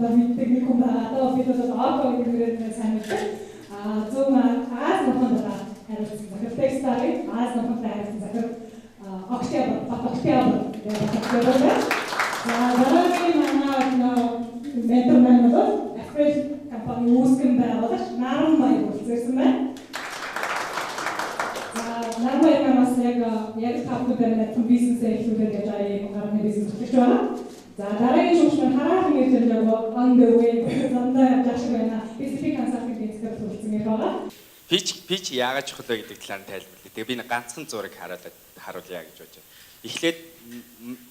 дандаа мэддэг нэг хүн байгаа. Одоо бид бол Око гэдэг нэрээр сайн мэддэг. Зүүн Ази нухамд одоо хариуцсан захирал, Techstar-ын Ази нухамтай хариуцсан захирал Октябрь, Бат Октябрь гэдэг байна. За, дараагийн манай ментор маань бол April компани үүсгэн байгуулагч Наранбаяр хүрэлцэн байна. За, Наранбаяр маань бас яг та бүхэн адилхан бизнесээ эхлүүлээд явж байгаа юм гарны бизнес эрхлэгч байгаа. За, дараагийн шүүгч маань хараахан ирж байгаа, on the way, замдаа явж байгаа шиг байна. BCP Consulting-ийн захирал хүрэлцэн ирэх байгаа. Pitch яагаад чухал вэ гэдэг талаар нь тайлбарлая. Тэгээ би нэг ганцхан зураг харуулад харуулъя гэж бодож байна. Эхлээд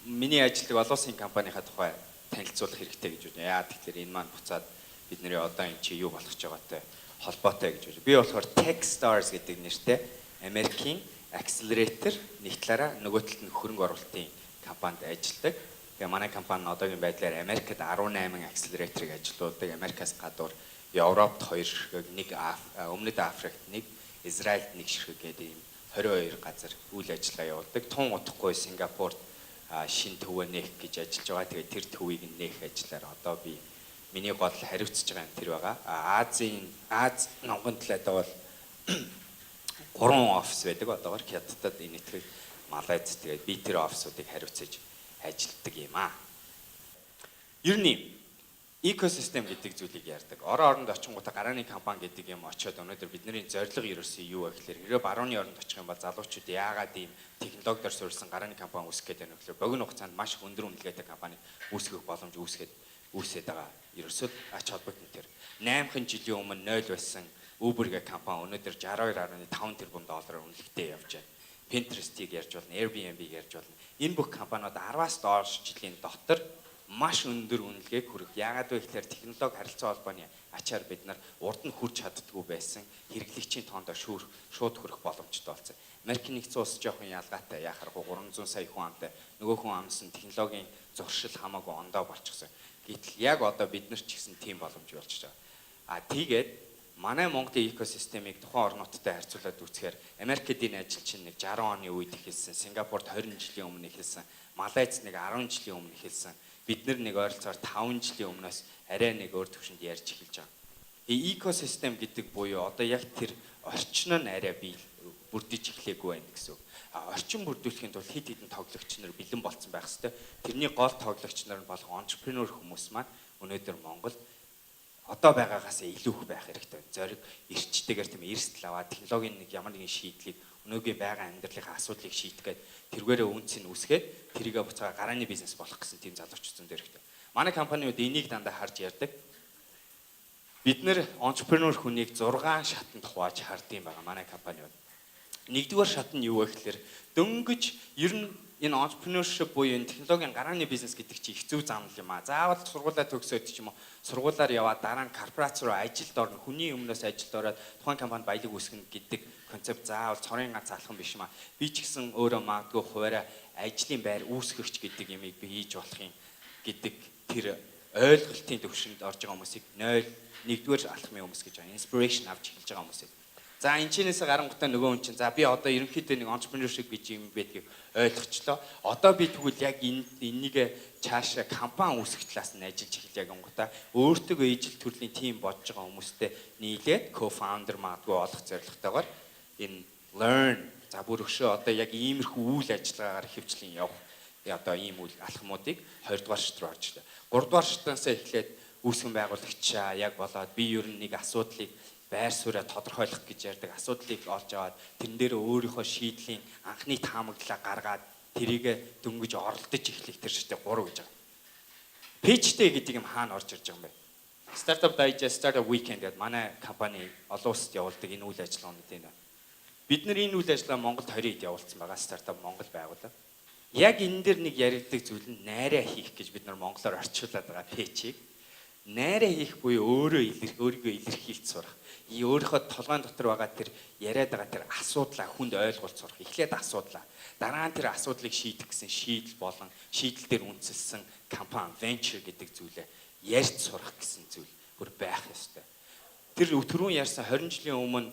миний ажилладаг олон улсын компанийнхаа тухай танилцуулах хэрэгтэй гэж бодож байна. Яагаад тэгэхээр энэ маань буцаад бидний одоо энэ чи юу болох гэж байгаатай холбоотой гэж бодож. Би болохоор Techstars гэдэг нэртэй Америкийн accelerator нэг талаараа, нөгөө талд нь хөрөнгө оруулалтын компанид ажилладаг. Тэгээ манай компани одоогийн байдлаар Америкт 18 accelerator-ыг ажилуулдаг. Америкаас гадуур Европт 2 ширхэг, нэг Өмнөд Африкт нэг, Израильд нэг ширхэг гэдэг ийм 22 газар үйл ажиллагаа явуулдаг. Тун удахгүй Сингапурт шинэ төвөө нээх гэж ажиллаж байгаа. Тэгээ тэр төвийг нээх ажлаар одоо би миний гол хариуцж байгаа юм тэр байгаа. Ази номгон талаад бол гурван офис байдаг. Одоогор Хятадд, Энэтхэг, Малайз, тэгээд би тэр офисуудыг хариуцаж ажилладаг юм аа. Ер нь экосистем гэдэг зүйлийг ярьдаг. Орон оронд очингуудаа гарааны компани гэдэг юм очиод өнөөдөр бидний зорилго ерөөсөө юу вэ гэхээр хэрвээ барууны оронд очих юм бол залуучууд яагаад ийм технологиор суурилсан гарааны компани үүсгэх гээд байна вэ гэхээр богино хугацаанд маш их өндөр үнэлгээтэй компани үүсгэх боломж үүсгээд байгаа. Ерөөсөө ач холбогдол нь тэр. 8 жилийн өмнө 0 байсан Uber гэх компани өнөөдөр 62.5 тэрбум доллараар үнэлгээтэй явж байна. Pinterest-ийг ярьж болно, Airbnb-г ярьж болно. Энэ бүх компаниуд 10-аас доош жилийн дотор маш өндөр үнэлгээг хүрэх. Яагаад вэ гэхээр технологи, харилцаа холбооны ачаар бид нар урд нь хүрч чаддаггүй байсан хэрэглэгчийн тоонд шууд хүрэх боломжтой болсон. Америкийн нэгдсэн улс жоохон ялгаатай. Яхааргүй 300 сая хүн амтай. Нөгөө хүн амс нь технологийн зуршил хамаагүй ондоо болчихсон. Гэтэл яг одоо бид нар ч гэсэн тийм боломж болж байгаа. А тэгээд манай Монголын экосистемийг тухайн орнуудтай харьцуулаад үзэхээр Америкт энэ ажил чинь нэг 60 оны үед эхэлсэн, Сингапурт 20 жилийн өмнө эхэлсэн, Малайз нэг 10 жилийн өмнө эхэлсэн. Бид нар нэг ойролцоогоор 5 жилийн өмнөөс арай нэг өөр төвшөнд ярьж эхэлж байгаа. Тэгээ экосистем гэдэг буюу одоо яг тэр орчин нь арай бий бүрдэж эхлэегүй байна гэсэн үг. А орчин бүрдүүлэхийн тулд хэд хэдэн тоглогч нар бэлэн болцсон байх хэвээр. Тэрний гол тоглогч нар нь болох entrepreneur хүмүүс маань өнөөдөр Монголд одоо байгаагаас илүү их байх хэрэгтэй. Зориг эрчтэйгээр тийм эрсдэл аваад технологийн нэг ямар нэгэн шийдлийг, өнөөгийн байгаа амьдралынхаа асуудлыг шийдэх гээд тэргээрээ үнц нь үүсгээд тэрийгэ буцаага гарааны бизнес болох гэсэн тийм залуучууд зөндөө хэрэгтэй. Манай компаниуд энийг дандаа харж ярьдаг. Бид нар entrepreneur хүнийг 6 шатанд хувааж хардсан байгаа манай компаниуд. Нэгдүгээр шат нь юу вэ гэхээр дөнгөж ер нь энэ entrepreneurship буюу энэ технологийн гарааны бизнес гэдэг чинь их зөв замнал юм аа. Заавал сургуулаа төгсөөд ч юм уу, сургуулаар яваад дараа нь корпорац руу ажилд орно, хүний өмнөөс ажилд ороод тухайн компанид баялаг үүсгэнэ гэдэг концепт заавал цорын ганц алхам биш юм аа. Би ч гэсэн өөрөө магадгүй хуваараа ажлын байр үүсгэгч гэдэг юмыг би хийж болох юм гэдэг тэр ойлголтын төвшөнд орж байгаа хүмүүсийг 0 нэгдүгээр алхмын хүмүүс гэж байна. Inspiration авч эхэлж байгаа хүмүүсийг. За, энэ чинээсээ гарангуудаа нөгөө хүн чинь за би одоо ерөнхийдөө нэг entrepreneurship гэж юм байдгийг ойлгочлоо. Одоо би тэгвэл яг энэ энийг цаашаа компани үүсгэх талаас нь ажиллаж эхэлье гингуудаа өөртөө ижил төрлийн team бодож байгаа хүмүүстэй нийлээд co-founder магадгүй олох зорилготойгоор энэ learn, за бүр өшөө одоо яг иймэрхүү үйл ажиллагаагаар ихэвчлэн явах одоо ийм үйл алхмуудыг 2 дугаар шат руу орж ирлээ. 3 дугаар шатнаас эхлээд үүсгэн байгуулагчаа яг болоод би ер нь нэг асуудлыг байр сууриа тодорхойлох гэж ярьдаг, асуудлыг олж аваад тэрэн дээр өөрийнхөө шийдлийн анхны таамаглалаа гаргаад тэрийг дөнгөж оролдож эхлэх тэр шатыг 3 гэж байгаа. Pitch day гэдэг юм хаана орж ирж байгаа юм бэ? Startup Digest, Startup Weekend гэдэг манай компани олон улсад явуулдаг энэ үйл ажиллагаанууд энэ. Бид нар энэ үйл ажиллагаа Монголд 20 хэд явуулсан байгаа, Startup Монгол байгууллага. Яг энэ дээр нэг яригддаг зүйл нь найраа хийх гэж бид нар монголоор орчуулад байгаа pitch-ийг. Найраа хийх буюу өөрийгөө илэрхийлж сурах. Өөрийнхөө толгойн дотор байгаа тэр яриад байгаа тэр асуудлаа хүнд ойлгуулж сурах. Эхлээд асуудлаа. Дараа нь тэр асуудлыг шийдэх гэсэн шийдэл болон шийдэл дээр үндэслэсэн компани, venture гэдэг зүйлээ ярьж сурах гэсэн зүйл бүр байх ёстой. Тэр түрүүн ярьсан 20 жилийн өмнө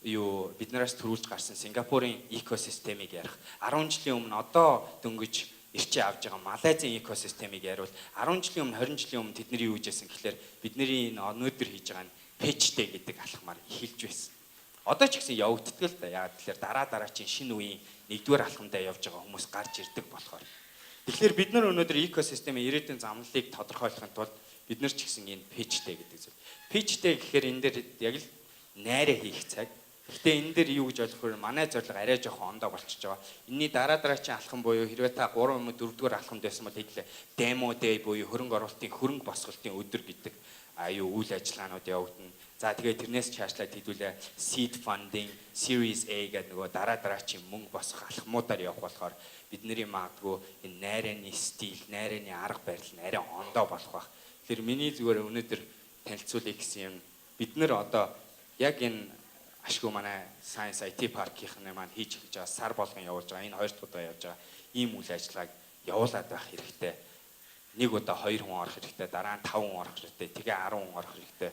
юу биднээс төрүүлж гарсан Сингапурын экосистемийг ярих. 10 жилийн өмнө одоо дөнгөж Ирчээ авж байгаа Малайзын экосистемийг яриул 10 жилийн өмнө, 20 жилийн өмнө тэдний юу хийжсэн гэхлээр бидний энэ өнөөдөр хийж байгаа нь pitch day гэдэг алхмаар эхэлж байсан. Одоо ч гэсэн явагддаг л да. Яагаад гэхээр дараа дараагийн шинэ үеийн нэгдүгээр алхамдаа явж байгаа хүмүүс гарч ирдэг болохоор. Тэгэхээр бид нар өнөөдөр экосистемийн ирээдүйн замналыг тодорхойлохын тулд бид нар ч гэсэн энэ pitch day гэдэг зүйл. Pitch day гэхээр энэ дээр яг л найраа хийх цаг. Гэхдээ энэ дээр юу гэж ойлгох вэ? Манай зорилго арай жоохон ондоо болчихж байгаа. Энийний дараа дараагийн алхам буюу хэрвээ та 3 юм уу 4 дугаар алхамд байсан бол хэдлээ demo day буюу хөрөнгө оруулалтын хөрөнгө босголтын өдөр гэдэг аюу үйл ажиллагаанууд явагдана. За тэгээд тэрнээс чаашлаад хэдүүлээ seed funding, series A гэдэг нөгөө дараа дараагийн мөнгө босгох алхмуудаар явах болохоор бидний магадгүй энэ найраны стил, найраны арга барил нь арай ондоо болох байх. Тэр миний зүгээр өнөөдөр танилцуулъя гэсэн юм, бид нар одоо яг энэ ашгүй манай Science IT паркийнхны маань хийж эхэлж байгаа, сар болгон явуулж байгаа, энэ хоёр дахь удаа явж байгаа ийм үйл ажиллагааг явуулаад байх хэрэгтэй. Нэг удаа 2 хүн орох хэрэгтэй, дараа нь 5 хүн орох хэрэгтэй, тэгээ 10 хүн орох хэрэгтэй.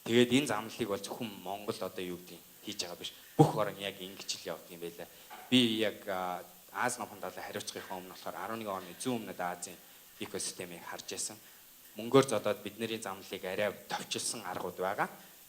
Тэгээд энэ замналыг бол зөвхөн Монгол одоо юу гэдгийг хийж байгаа биш. Бүх орон яг ингэж л явдаг юм байлаа. Би яг Ази номхон далай хариуцгахын өмнө болохоор 11 оны зүүн өмнөд Азийн экосистемийг харж байсан. Мөнгөөр зодоод бидний замналыг арай товчилсан аргууд байгаа.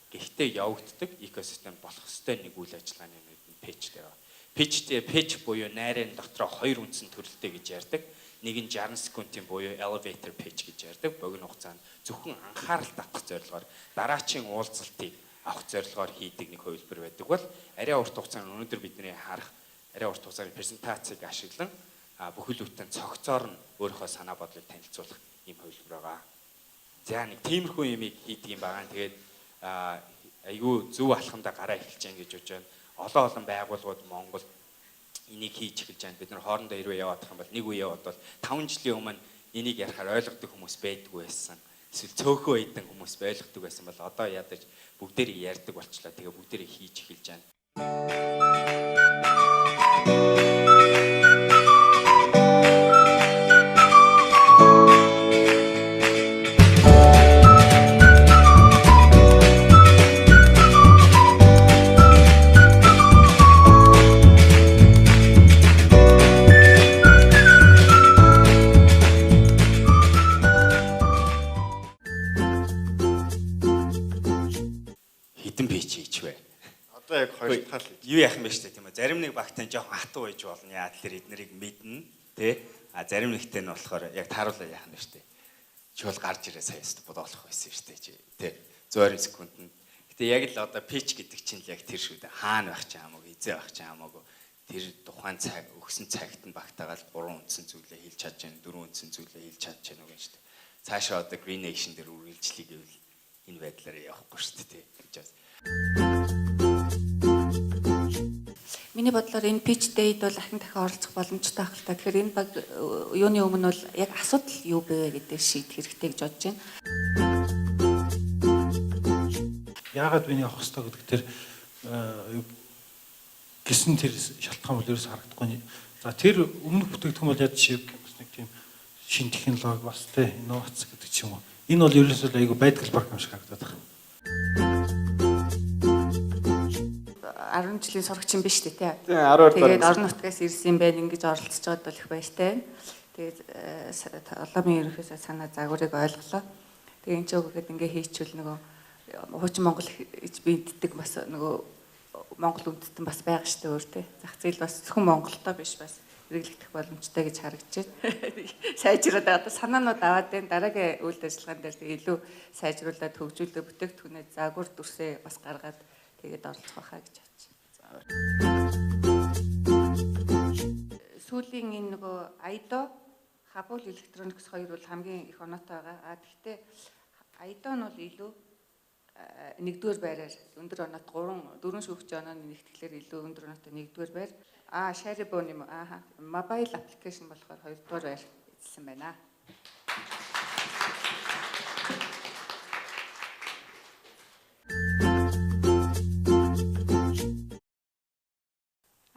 Гэхдээ явагддаг экосистем болох ёстой нэг үйл ажиллагааны нэг нь pitch дээр байна. Pitch дээр pitch буюу найрын дотроо хоёр үндсэн төрөлтэй гэж ярьдаг. Нэг нь 60 секундын буюу elevator pitch гэж ярьдаг. Богино хугацаанд зөвхөн анхаарал татах зорилгоор, дараачийн уулзалтыг авах зорилгоор хийдэг нэг хувилбар байдаг бол арай урт хугацаанд өнөөдөр бидний харах арай урт хугацааны презентацийг ашиглан бүхэл бүтэн цогцоор нь өөрийнхөө санаа бодлыг танилцуулах ийм хувилбар байгаа. За нэг тиймэрхүү юмыг хийдэг юм байгаа. Тэгээд айгүй зөв алхамдаа гараа эхэлж байна гэж бодож байна. Олон олон байгууллагууд Монгол энийг хийж эхэлж байна. Бид нар хоорондоо хэрвээ яваадах юм бол нэг үе яваад бол 5 жилийн өмнө энийг ярихаар ойлгодог хүмүүс байдгүй байсан. Эсвэл цөөхөн эдэн хүмүүс ойлгодог байсан бол одоо ядаж бүгдээрээ ярьдаг болчлаа. Тэгээ бүгдээрээ хийж эхэлж байна. Юу яах юм бэ штэ, тийм үү? Зарим нэг багтай жоохон хатуу байж болно. Яа тэгэхээр эднэрийг мэднэ, тий? А зарим нэгтэй нь болохоор яг тааруулаа яах юм бэ штэ. Чи бол гарч ирээ сая өстө бодоолох байсан штэ чи, тий? 120 секундэд. Гэтэ яг л одоо pitch гэдэг чинь л яг тэр шүү дээ. Хаана байх чи хамаагүй, эзээ байх чи хамаагүй. Тэр тухайн цаг өгсөн цагт нь багтаагаал 3 үндсэн зүйлээ хэлж чадж байна, 4 үндсэн зүйлээ хэлж чадж байна уу гэж штэ. Цаашаа одоо Green Nation дээр үргэлжлэе гэвэл энэ байдлаар явахгүй штэ, тий? Гэж байна. Миний бодлоор энэ pitch day-д бол ахин дахин оролцох боломжтой байх л та. Тэгэхээр энэ баг юуны өмнө бол яг асуудал юу бэ гэдэг шийдэх хэрэгтэй гэж бодож байна. Яагаад миний авах ёстой гэдэг тэр гисэн тэр шалтгаан бол ерөөс харагдахгүй. За тэр өмнөх бүтээгдэхүүн бол яд шиг бас нэг тийм шин технологи бас тэ инновац гэдэг ч юм уу. Энэ бол ерөөсөө айгүй байдаг баг юм шиг харагдаад байна. 10 жилийн сурагч юм биш үү те. Тийм 12 Тэгээд орон нутгаас ирсэн юм байна ингэж оролцож байгаад бол их баяртай байна. Тэгээд Олоомын ерөнхий санаа загварыг ойлголоо. Тэгээд энэ ч үгээд ингээ хийчихвэл нөгөө хуучин Монгол гэж биддэг бас нөгөө Монгол үндэстэн бас байгаа шүү дээ өөр те. Зах зээл бас зөвхөн Монголдоо биш бас хэрэглэгдэх боломжтой гэж харагдаж байна. Сайжраад одоо санаанууд аваад байна. Дараагийн үйл ажиллагаан дээр тэгээ илүү сайжруулад хөгжүүлээ бүтээгдэхүүнээ загвар дүрсээ бас гаргаад тэгээд оролцох байхаа гэж бодож байна. Сүүлийн энэ нөгөө Айдо, Хабул Electronics хоёр бол хамгийн их оноотой байгаа. А тэгвэл Айдо нь бол илүү нэгдүгээр байраар өндөр оноот 3 4 шүүгч онооны нэгтгэлээр илүү өндөр оноотой нэгдүгээр байр. А Sharibon юм уу? Ааха. Mobile application болохоор хоёрдугаар байр эзэлсэн байна.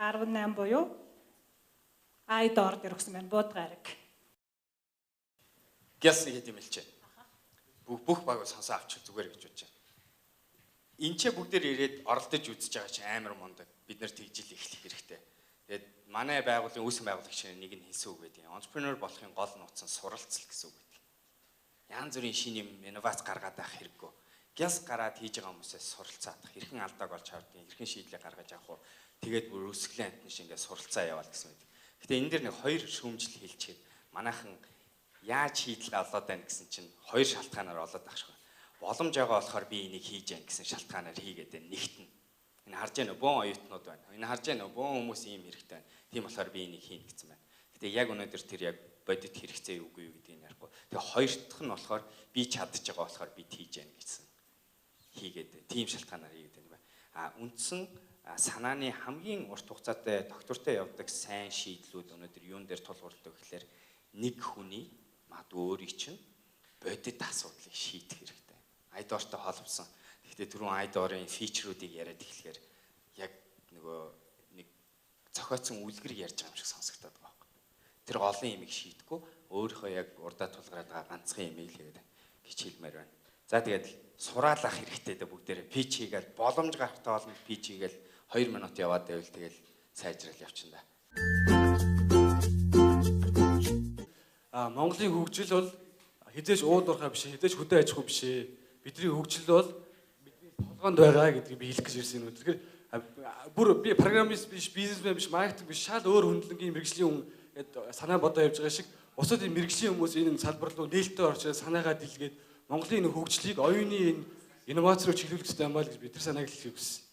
Арван буюу Айдор дээр өгсөн байна. Буудгаарэг. Гяс нэг хэд юм хэлчихэ. Бүх баг сонсоо авчих зүгээр гэж бодож байна. Энд ч бүгдээр ирээд оролдож үзэж байгаа чинь амар мундаг. Бид нэр тэгжил эхлэх хэрэгтэй. Тэгээд манай байгууллагын үүсгэн байгуулагч нэг нь хэлсэн үг байдаг. Entrepreneur болохын гол нууц нь суралцал гэсэн үг байдаг. Янз бүрийн шинэ юм инновац гаргаад байх хэрэггүй. Гяс гараад хийж байгаа хүмүүсээс суралцаад, хэрхэн алдааг олж хардгийг, хэрхэн шийдлийг гаргаж авах уу. Тэгээд бүр өсгөлийн амтны шиг ингээд суралцаа яваал гэсэн байдаг. Гэтэ энэ дэр нэг хоёр шүүмжил хэлчихэд манайхан яаж шийдэл олоод байна гэсэн чинь хоёр шалтгаанаар олоод байх шиг. Боломж байгаа болохоор би энийг хийж яах гэсэн шалтгаанаар хийгээд байна. Нэгт нь. Энэ харж байна уу? Бөөн оюутнууд байна. Энэ харж байна уу? Бөөн хүмүүс ийм хэрэгтэй байна. Тийм болохоор би энийг хийнэ гэсэн байна. Гэтэ яг өнөөдөр тэр яг бодит хэрэгцээ юу үгүй юу гэдгийг ярихгүй. Тэгээ хоёр дахь нь болохоор би чадж байгаа болохоор би хийж яах гэсэн. Хийгээд тийм шалтгаанаар хийгээд байна. А үндсэн санааны хамгийн урт хугацаатай доктортой явдаг сайн шийдлүүд өнөөдөр юун дээр тулгуурладаг гэхлээр нэг хүний магадгүй өөрийг чинь бодит асуудлыг шийдэх хэрэгтэй. iDoor-тай холбосон. Гэхдээ түрүүн iDoor-ын feature-үүдийг яриад эхлэхээр яг нөгөө нэг зохиоцсон үлгэр ярьж байгаа юм шиг сонсогдоод байгаа байхгүй. Тэр олон юмыг шийдэхгүй өөрийнхөө яг урдаа тулгараад байгаа ганцхан юмыг л хийгээд гэж хэлмээр байна. За тэгээд сураалах хэрэгтэй дээ бүгдээрээ. Pitch хийгээл боломж гарахтай болно, pitch хийгээл 2 минут яваад байвал тэгэл сайжрал явчихна да. Монголын хөгжил бол хэзээ ч уул уурхай биш, хэзээ ч хөдөө аж ахуй биш ээ. Бидний хөгжил бол бидний толгоонд байгаа гэдгийг би хэлэх гэж ирсэн юм. Тэгэхээр бүр би программист биш, бизнесмен биш, маркетинг биш, шал өөр хөндлөнгийн мэргэжлийн хүн гээд санаа бодоо явж байгаа шиг бусад энэ мэргэжлийн хүмүүс энэ салбар руу нээлттэй орж санаагаа дэлгээд Монголын энэ хөгжлийг оюуны энэ инновац руу чиглүүлэх хэрэгтэй юм байна гэж би тэр санааг хэлхийг хүссэн.